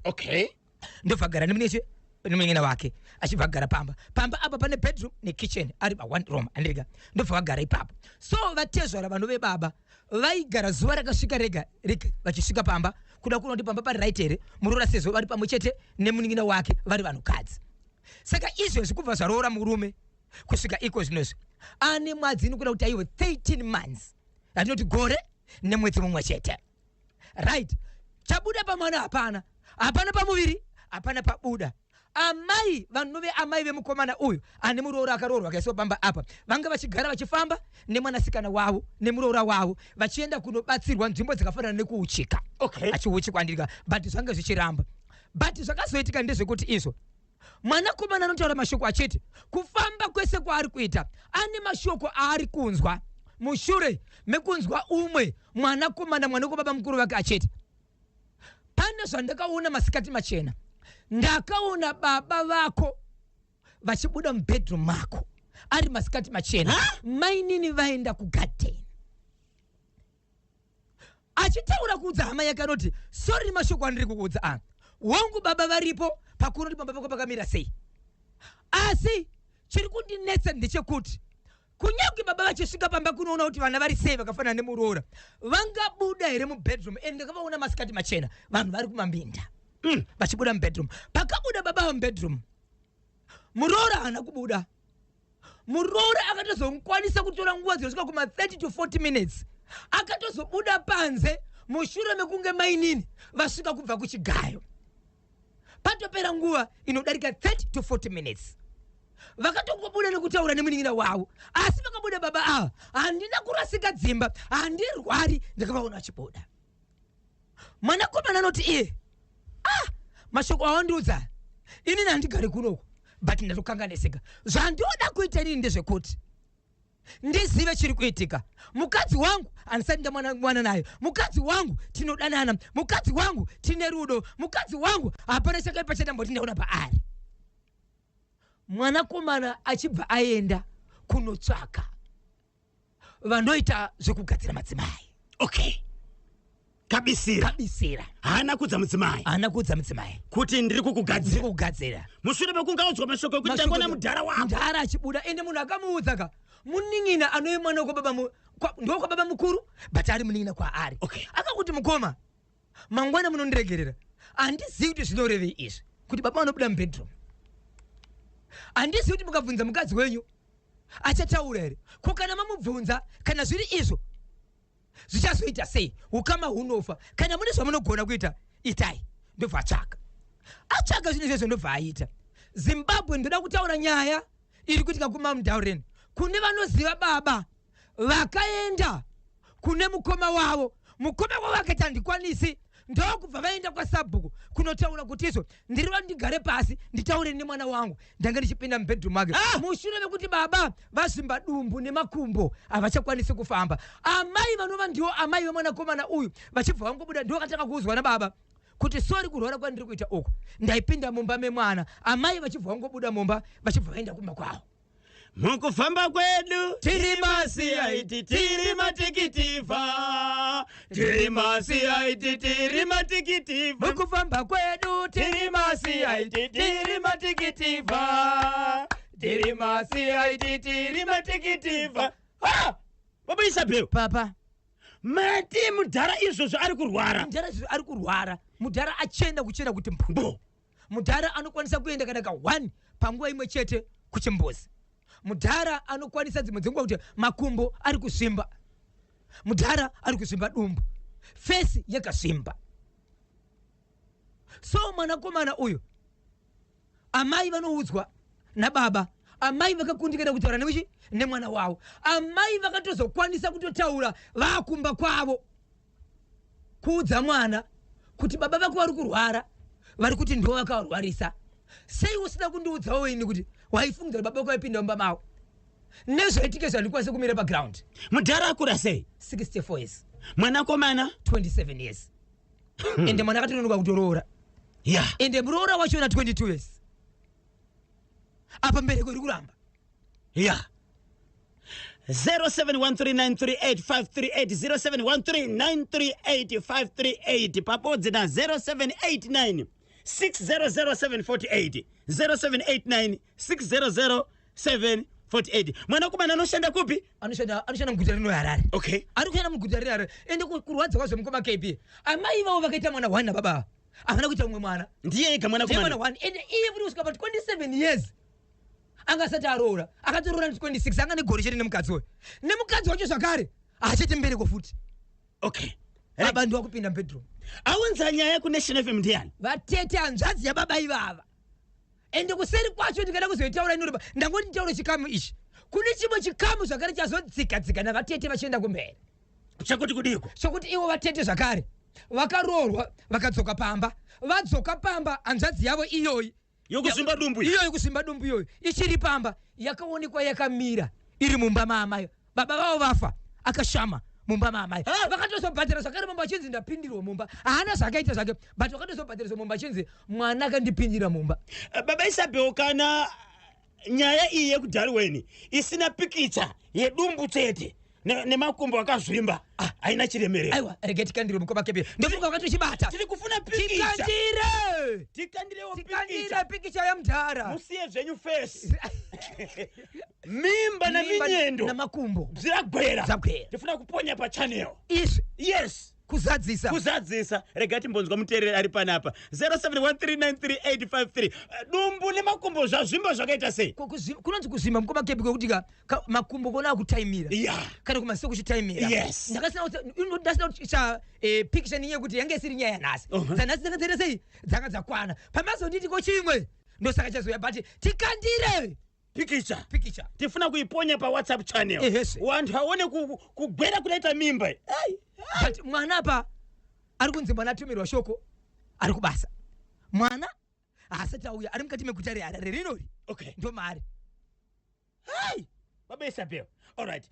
Okay. Ndobva agara nemuneche nemunin'ina wake, achibva agara pamba. Pamba apa pane bedroom nekitchen, ari pa one room, andirika. Ndobva vagara ipapo. So vatezvara vanove baba vaigara zuva rakasvika rega rega vachisvika pamba kuda kuona kuti pamba pari right here, muroora, sezvo vari pamwe chete nemunin'ina wake vari vanhukadzi. Saka izvezvi kubva zvaroora murume kusvika iko zvinozvi ane mwedzi inokuda kuti aiwe 13 months, atinoti gore nemwedzi mumwe chete, right? Chabuda pamwana hapana, hapana pamuviri, hapana pabuda. Amai vanove amai vemukomana uyu ane muroora akaroorwa akaiswa pamba apa vanga vachigara vachifamba nemwanasikana wavo nemuroora wavo vachienda kunobatsirwa nzvimbo dzakafanana nekuuchika. Achiuchikwa, andika, but zvanga zvichiramba. But zvakazoitika ndezvekuti izvo mwanakomana anotaura mashoko achiti kufamba kwese kwaari kuita ane mashoko aari kunzwa mushure mekunzwa umwe mwanakomana, mwana wekubaba mukuru vake, achiti pane zvandakaona masikati machena, ndakaona baba vako vachibuda mubedroom mako ari masikati machena, mainini vaenda kugadheni. Achitaura kuudza hama yake anoti, "Sorry, mashoko andiri kukuudza aya, wangu baba varipo pakuona kuti baba vako pakamira sei, asi chiri kundinetsa ndechekuti kunyange baba vachisvika pamba kunoona kuti vana vari sei vakafanana nemuroora, vangabuda here mubedroom? And ndakavaona masikati machena vanhu vari kumambinda vachibuda mubedroom." Pakabuda baba mubedroom, muroora haana kubuda. Muroora akatozokwanisa kutora nguva dzinosvika kuma 30 to 40 minutes, akatozobuda panze mushure mekunge mainini vasvika kubva kuchigayo. Patopera nguva inodarika 30 to 40 minutes vakatongobuda nekutaura nemunin'ina wavo. Asi vakabuda baba ava, handina kurasika dzimba, handirwari, ndakavaona vachibuda. Mwanakomana anoti iye, "Ah, mashoko awandiudza, inini handigari kunoku, but ndatokanganisika. Zvandinoda kuita inini ndezvekuti ndizive chiri kuitika. Mukadzi wangu handisati ndamwana mwana naye, mukadzi wangu tinodanana, mukadzi wangu tine rudo, mukadzi wangu hapana chakaipa chandamboti ndaona paari." Mwanakomana achibva aenda kunotsvaka vanoita zvekugadzira madzimai. Okay, kabisira. Kabisira. Haana kudza mudzimai. Haana kuudza mudzimai. Kuti ndiri kukugadzira. Ndiri kukugadzira. Mushure mekunge audzwa mashoko ekuti ndangona mudhara wako. Mudhara achibuda, ende munhu akamuudza ka munin'ina anove mwana wekwababa ndokwababa mukuru, but ari munin'ina kwaari. Akakuti, "Mukoma, mangwana munondiregerera, handizivi kuti zvinorevei izvi kuti baba vanobuda mubedroom. Handizivi kuti mukabvunza mukadzi wenyu achataura here. Ko kana mamubvunza, kana zviri izvo zvichazoita sei? Ukama hunofa. Kana mune zvamunogona kuita, itai." Ndobva atsvaka, atsvaka zvinhu izvozvo, ndobva aita. Zimbabwe, ndoda kutaura nyaya iri kuitika kuMamdauren. Kune vanoziva baba vakaenda kune mukoma wavo, mukoma wavo akati handikwanisi, ndokubva vaenda kwasabhuku kunotaura kuti izvo ndiriva ndigare pasi nditaure nemwana wangu, ndanga ndichipinda mubedroom make. Ah! Mushure mekuti baba vazvimba dumbu nemakumbo, havachakwanisi kufamba, amai vanova ndiwo amai vemwanakomana uyu vachibva vangobuda. Ndiwo vakatanga kuudzwa nababa kuti sorry, kurwara kwandiri kuita uku ndaipinda mumba memwana. Amai vachibva vangobuda mumba, vachibva vaenda kumba kwavo. Mukufamba kwedu tiri maCID, tiri matikitivha, tiri maCID, tiri matikitivha. Mukufamba kwedu tiri maCID, tiri matikitivha, tiri maCID, tiri matikitivha. Baba Isabel. Papa. Mati mudhara izvozvo ari kurwara? Mudhara izvozvo ari kurwara. Mudhara achienda kuchena kuti mbu. Mudhara anokwanisa kuenda kana ka1 panguva imwe chete kuchimbuzi. Mudhara anokwanisa dzimwe dzenguva kuti makumbo ari kuzvimba, mudhara ari kuzvimba dumbu, face yakazvimba. So mwanakomana uyu, amai vanoudzwa nababa, amai vakakundikana kutaura nekuchi nemwana wavo. Amai vakatozokwanisa kutotaura vakumba kwavo kuudza mwana kuti baba vako vari kurwara, vari kuti ndivo vakavarwarisa. Sei usina kundiudzawo ini kuti waifungidzira baba vako vaipinda mumba mavo? Nezvaitika zvandikwanisa kumira paground. Mudhara akura sei? 64 years. Mwanakomana? 27 years. Ende mwana akatononoka kutoroora. Ende muroora wachona 22 years. Apa mbereko iri kuramba. Ya, 0713938538, 0713938538 pabodzi na 0789. 600748, 0789 600748. Mwanakomana anoshanda kupi? Anoshanda muguta rino Harare. Ari kushanda muguta reHarare. Ende kurwadza kwazvo, mukoma KB, amai vavo vakaita mwana one nababa, havana kuita mumwe mwana. Ndiye ega? Ndiye mwana Mwanakomana. one. Ende iye futi kusvika pa 27 years anga asati aroora. Akatoroora 26, anga negore chete nemukadzi uyu, nemukadzi wacho zvakare haachete mbereko futi. Baba ndiwa kupinda mubedroom. Aunza nyaya kuNation FM ndiani? Vatete, hanzvadzi yababa ivava. Ende kuseri kwacho ndikada kuzoitaura inoreba. Ndangoti nditaure chikamu ichi. Kune chimwe chikamu zvakare chazodzika dzika navatete vachienda kumberi. Chakuti kudiko? Chokuti ivo vatete zvakare vakaroorwa, vakadzoka pamba. Vadzoka pamba, hanzvadzi yavo iyoyi Yokuzvimba dumbu iyi. Iyoyi kuzvimba dumbu iyoyi ichiri pamba, yakaonekwa yakamira iri mumba maamai. Baba vavo vafa akashama mumba maamai. Ah! Vakatozobhadhara zvakare mumba, achinzi ndapindirwa mumba. Haana zvakaita zvake, but vakatozobhadhariswa mumba, achinzi mwana akandipindira mumba. Baba Isabel, kana nyaya iyi yekuDarwen isina pikicha yedumbu chete nemakumbo akazvimba, haina chiremerero. Aiwa, regai tikandire, mukoma KB. Ndofunga vakatochibata. Tiri kufuna pikicha. Tikandire. Tikandirewo. Tikandire. Pikicha. Pikicha yamudhara. Musiye zvenyu face, mimba naminyendo namakumbo zviragwera. Zvagwera. Tifuna kuponya pachannel. Izvi. Yes. Kuzadzisa. Kuzadzisa. Rega timbonzwa muteereri ari panapa, 0713938853. Dumbu nemakumbo zvazvimba zvakaita sei? Kunonzi kuzvimba, mukoma KB, kwekuti makumbo kona akutaimira kana kumaziso kuchitaimira. Ndasina kucha pikicha nenyaya yekuti yange isiri nyaya yanhasi. Dzanhasi dzanga dzaita sei? Dzanga dzakwana. Pamazonditi ko chimwe, ndosaka chazoya, but tikandire Pikicha. Pikicha. Tifuna kuiponya paWhatsApp channel. Ehese. Vantu aone kugwera kunoita mimba. Ai. But mwana pa ari kunzi mwana atumirwa shoko, ari kubasa. Mwana haasati auya, ari mukati meguta reHarare rinori. Ndo maari. Hai, baba Isabel, alright.